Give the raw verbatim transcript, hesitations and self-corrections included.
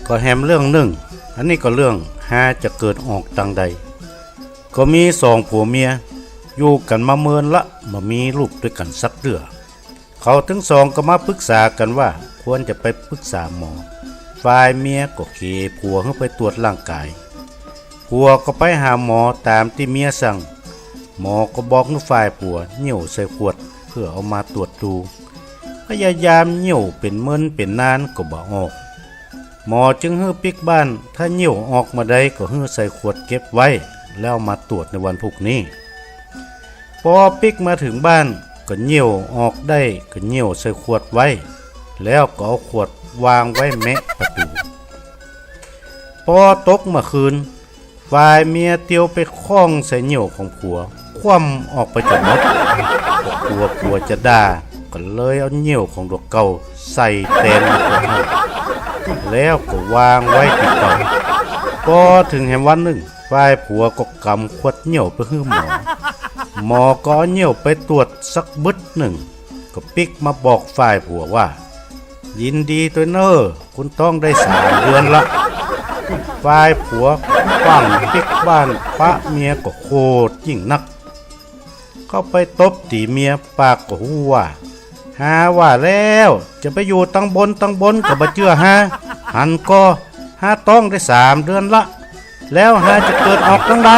ก็แหมเรื่องนึ่ง อันนี้ก็เรื่องฮาจะเกิดออกตังใด ก็มีสองผัวเมีย อยู่กั๋นมาเมินละ บ่มีลูกตวยกั๋นสักเตื้อ เขาตึงสองก็มาปึกษากั๋นว่าควรจะไปปึกษาหมอ ฝ่ายเมียก็เขผัวหื้อไปตรวจร่างก๋าย ผัวก็ไปหาหมอต๋ามตี้เมียสั่ง หมอก็บอกหื้อฝ่ายผัวเยี่ยวใส่ขวดเปื้อเอามาตรวจดู พยายามเยี่ยวเป๋นเมินเป๋นนานก็บ่ออก หมอจึงหื้อปิ๊กบ้าน ถ้าเยี่ยวออกเมื่อใดก็หื้อใส่ขวดเก็บไว้ แล้วมาตรวจในวันพุกนี้ ปอปิ๊กมาเถิงบ้านก็เยี่ยวออกได้ก็เยี่ยวใส่ขวดไว้ แล้วก็เอาขวดวางไว้แมะประตู๋ ปอตกเมื่อคืน ฝ่ายเมียเตียวไปข้องใส่เยี่ยวของผัว คว่ำออกไปจ๋นหมด ก็กั๋วผัวจะด่า ก็เลยเอาเยี่ยวของตั๋วเก่าใส่แตนมาขวดนึ่ง แล้วก็วางไว้ตี้เก่า ปอเถิงแหมวันนึ่ง ฝ่ายผัวก็ก๋ำขวดเยี่ยวไปหื้อหมอ หมอก็เอาเยี่ยวไปตรวจสักบึดนึ่ง ก็ปิ๊กมาบอกฝ่ายผัวว่า ยินดีตวยเน่อ คุณต๊องได้สามเดือนละ ฝ่ายผัวฟั่งปิ๊กบ้านปะเมียก็โขดยิ่งนัก เข้าไปตบตี๋เมีย ปากก็ฮู้ว่า ฮาว่าแล้ว จะไปอยู่ตังบนตังบนก็บ่เจื้อฮา หันก่อ ฮาต๊องได้สามเดือนละ แล้วฮาจะเกิดออกตังใด